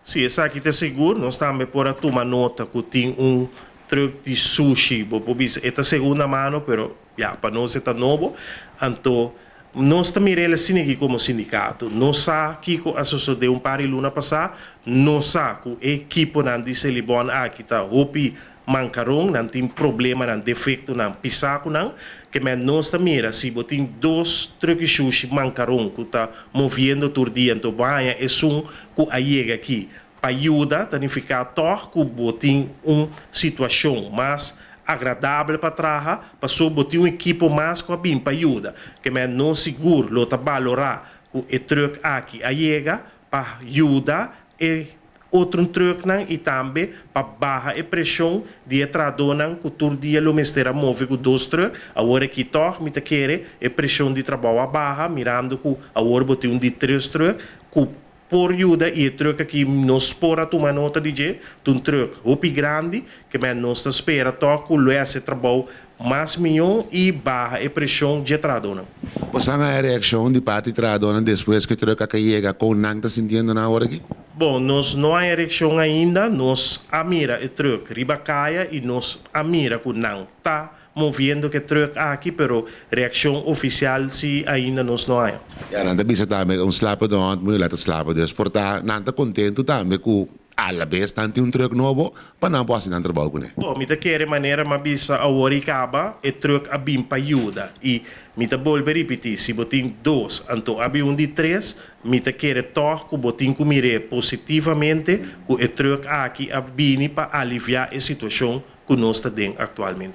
Si, esaki ta sigur. Nos tambe por a tuma nota ku tin un truck di sushi, bo por bisa, e ta segunda mano, pero ya, pa nos ta nobo. Anto, nos ta mir'é asina aki komo sindikato. Nos sa kiko a sosodé un par di luna pasá, nos sa ku e ekiponan di Selibon aki ta hopi mankaron, nan tin problema, nan defekto, nan pisá ku nan, ke men nos ta mira, si bo tin dos truck sushi mankaron ku ta moviendo tur dia, anto bo haña esun ku a yega aki pa yuda, ta nifiká toch ku bo tin un situashon mas agradabel pa traha, paso bo tin un ekipo mas ku a bin pa yuda. Ke men nos sigur lo ta balorá ku e truck aki a yega pa yuda e otro trucknan i tambe pa baha e preshon di e trahadónan ku tur dia lo mester a move ku dos truck. Awor aki toch mi ta kere e preshon di trabou a baha, mirando ku awor bo tin un di tres truck ku por yuda i e truck aki nos por a tuma nota di dje, un truck hopi grandi, ke men nos ta spera toch ku lo hasi trabou mas mihó i baha e preshon di trahadónan. Boso a reakshon di parti trahadónan despues ku e truck a yega, kon nan ta sintiendo nan awor aki? Bon, nos no tin reakshon ainda, nos a mira e truck riba kaya i nos a mira ku nan ta moviendo ku e truck aki, pero reakshon ofisial si ainda nos no tin. Ja, nan ta bisa tambe un slapende hond moet je laten slapen. Dus por ta nan ta kontentu tambe ku a la bes nan tin un truck nobo pa nan por hasi nan trabou kuné. Bon, mi ta kere manera m'a bisa awor kaba, e truck a bin pa yuda. I mi ta bolbe ripití, si bo tin dos, anto a bin un di tres, mi ta kere toch ku bo tin ku mir'é positivamente ku e truck aki a bini pa aliviá e situashon ku nos ta den aktualmente.